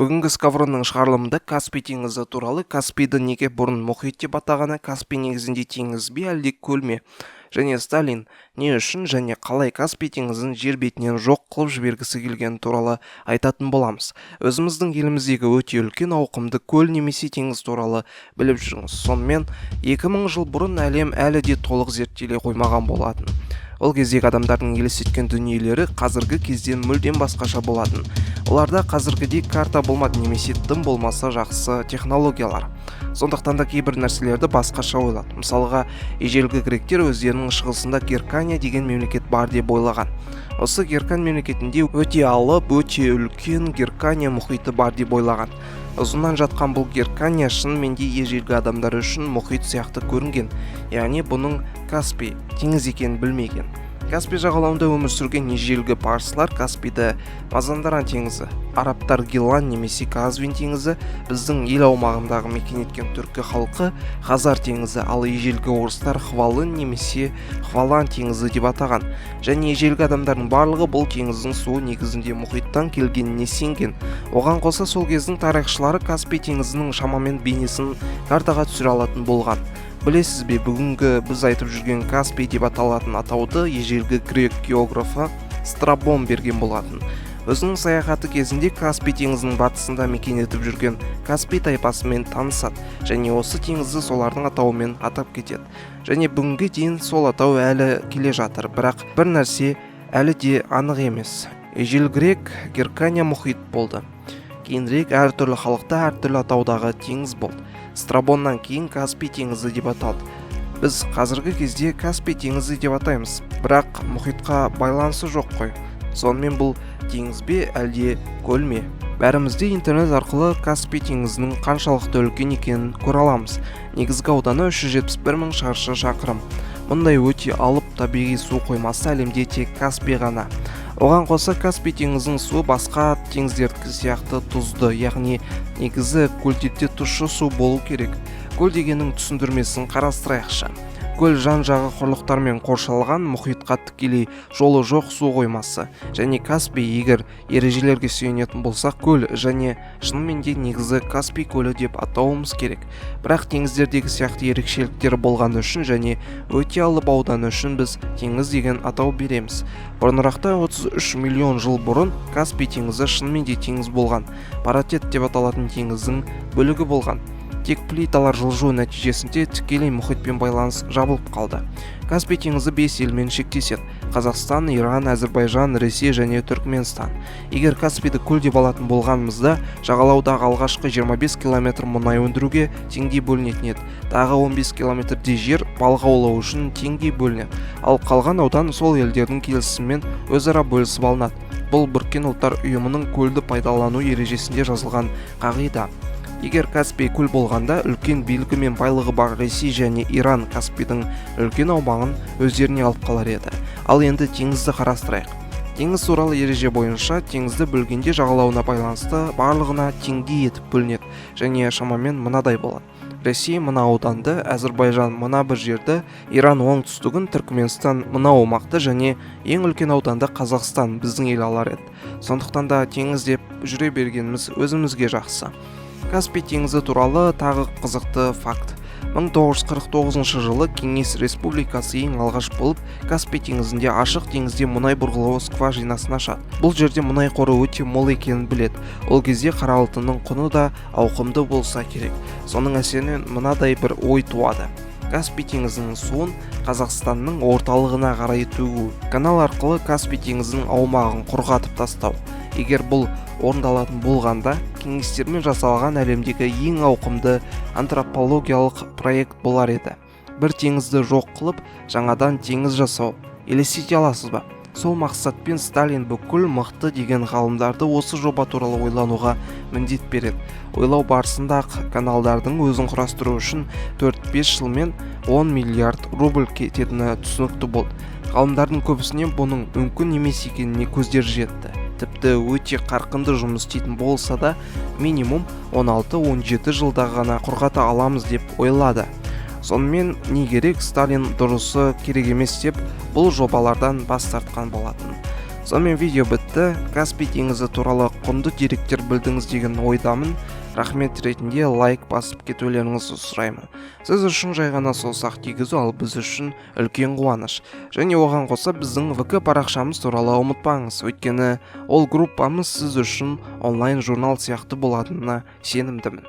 Бүгінгі Скавронның шығарылымында Каспий теңізі туралы, Каспийді неге бұрын мұхит деп атағаны, Каспий негізінде теңіз бе, әлде көл ме, және Сталин не үшін және қалай Каспий теңізін жер бетінен жоқ қылып жібергісі келгені туралы айтатын боламыз. Өзіміздің еліміздегі өте үлкен ауқымды көл немесе теңіз туралы біліп жүріңіз. Сонымен, 2000 жыл бұрын әлем әлі де толық зерттеле қоймаған болатын. Ол кездегі адамдардың елестеткен дүниелері қазіргі кезден мүлдем басқаша болатын. Оларда қазіргідей карта болмады немесе тым болмаса жақсы технологиялар. Сондықтан да кейбір нәрселерді басқаша ойлады. Мысалға, ежелгі гректер өздерінің шығысында Геркания деген мемлекет бар деп ойлаған. Осы Геркан мемлекетінде өте алып, өте үлкен Геркания мұхиты бар деп ойлаған. Ұзыннан жатқан бұл Геркания шынымен де ежелгі адамдар үшін мұхит сияқты көрінген, яғни бұның Каспий теңіз екенін білмеген. Каспий жағалауында өмір сүрген ежелгі парсылар Каспийді Мазандаран теңізі, арабтар Гилан немесе Казвин теңізі, біздің ел аумағындағы мекен еткен түркі халқы Хазар теңізі, ал ежелгі орыстар Хвалын немесе Хвалан теңізі деп атаған. Және ежелгі адамдардың барлығы бұл теңіздің суы негізінде мұхиттан келгеніне сенген. Оған қоса, сол кездің тарихшылары Каспий теңізінің шамамен бейнесін картаға түсіре алатын болған. Білесіз бе, бүгінгі біз айтып жүрген Каспий деп аталатын атауды ежелгі грек географы Страбон берген болатын. Өзінің саяхаты кезінде Каспий теңізінің батысында мекен етіп жүрген Каспий тайпасымен танысады және осы теңізді солардың атауымен атап кетеді. Және бүгінге дейін сол атау әлі келе жатыр. Бірақ бір нәрсе әлі де анық емес. Ежелгі грек Геркания мұхит болды. Кейінірек әртүрлі халықта әртүрлі атаудағы теңіз болды. Страбоннан кейін Каспий теңізі деп аталды. Біз қазіргі кезде Каспий теңізі деп атаймыз, бірақ мұхитқа байланысы жоқ қой. Сонымен, бұл теңіз бе, әлде көл ме? Бәріміз де интернет арқылы Каспий теңізінің қаншалықты үлкен екенін көре аламыз. Негізгі ауданы 371 мың шаршы шақырым. Мұндай өте алып табиғи су қоймасы әлемде тек Каспий ғана. Оған қоса, Каспий теңізінің суы басқа теңіздердікі сияқты тұзды, яғни негізі көлдерде тұщы су болу керек. Көл дегеннің түсіндірмесін қарастырайықшы. Көл — жан-жағы құрлықтармен қоршалған, мұхитқа тікелей жолы жоқ су қоймасы. Және Каспий, егер ережелерге сүйенетін болсақ, көл және шынымен де негізі Каспий көлі деп атауымыз керек. Бірақ теңіздердегі сияқты ерекшеліктері болғаны үшін және өте алып ауданы үшін біз теңіз деген атау береміз. Бұрынырақта, 33 миллион жыл бұрын, Каспий теңізі шынымен де теңіз болған, Паратет деп аталатын теңіздің бөлігі болған. Тек плиталар жылжуы нәтижесінде тікелей мұхитпен байланыс жабылып қалды. Каспий теңізі бес елмен шектеседі: Қазақстан, Иран, Әзірбайжан, Ресей және Түркменстан. Егер Каспийді көл деп алатын болғанымызда, жағалаудағы алғашқы 25 километр мұнай өндіруге теңдей бөлінетін еді, тағы 15 километрдей жер балық аулау үшін теңдей бөлінеді, ал қалған аудан сол елдердің келісімімен өзара бөлісіп алынады. Бұл Біріккен Ұлттар Ұйымының көлді пайдалану ережесінде жазылған қағида. Егер Каспий көл болғанда, үлкен билігі мен байлығы бар Ресей және Иран Каспийдің үлкен аумағын өздеріне алып қалар еді. Ал енді теңізді қарастырайық. Теңіз туралы ереже бойынша, теңізді бөлгенде жағалауына байланысты барлығына теңдей етіп бөлінеді және шамамен мынадай болады: Ресей мына ауданды, Әзірбайжан мына бір жерді, Иран оңтүстігін, Түркіменстан мына аумақты және ең үлкен ауданды Қазақстан, біздің ел алар еді. Сондықтан да теңіз деп жүре бергеніміз өзімізге жақсы. Каспий теңізі туралы тағы қызықты факт: 1949 жылы Кеңес Республикасы ең алғаш болып Каспий теңізінде ашық теңізде мұнай бұрғылау скважинасын ашады. Бұл жерде мұнай қоры өте мол екенін біледі. Ол кезде қара алтынның құны да ауқымды болса керек. Соның әсерінен мынадай бір ой туады: Каспий теңізінің суын Қазақстанның орталығына қарай төгу, канал арқылы Каспий теңізінің аумағын құрғатып тастау. Егер бұл орындалатын болғанда, кеңестермен жасалған әлемдегі ең ауқымды антропологиялық проект болар еді. Бір теңізді жоқ қылып, жаңадан теңіз жасау, елестете аласыз ба? Сол мақсатпен Сталин бүкіл мықты деген ғалымдарды осы жоба туралы ойлануға міндет береді. Ойлау барысында ақ каналдардың өзін құрастыру үшін 4-5 жылмен 10 миллиард рубль кететіні түсінікті болды. Ғалымдардың көбісіне бұның мүмкін емес екеніне көздері жетті. Тіпті өте қарқынды жұмыс істейтін болса да, минимум 16-17 жылда ғана құрғата аламыз деп ойлады. Сонымен, не керек, Сталин дұрысы керек емес деп, бұл жобалардан бас тартқан болатын. Сонымен, видео бітті. Каспий теңізі туралы құнды деректер білдіңіз деген ойдамын. Рахмет ретінде лайк басып кетулеріңізді сұраймын. Сіз үшін жай ғана саусақ тигізу, ал біз үшін үлкен қуаныш. Және оған қоса біздің ВК парақшамыз туралы ұмытпаңыз, өйткені ол группамыз сіз үшін онлайн журнал сияқты болатынына сенімдімін.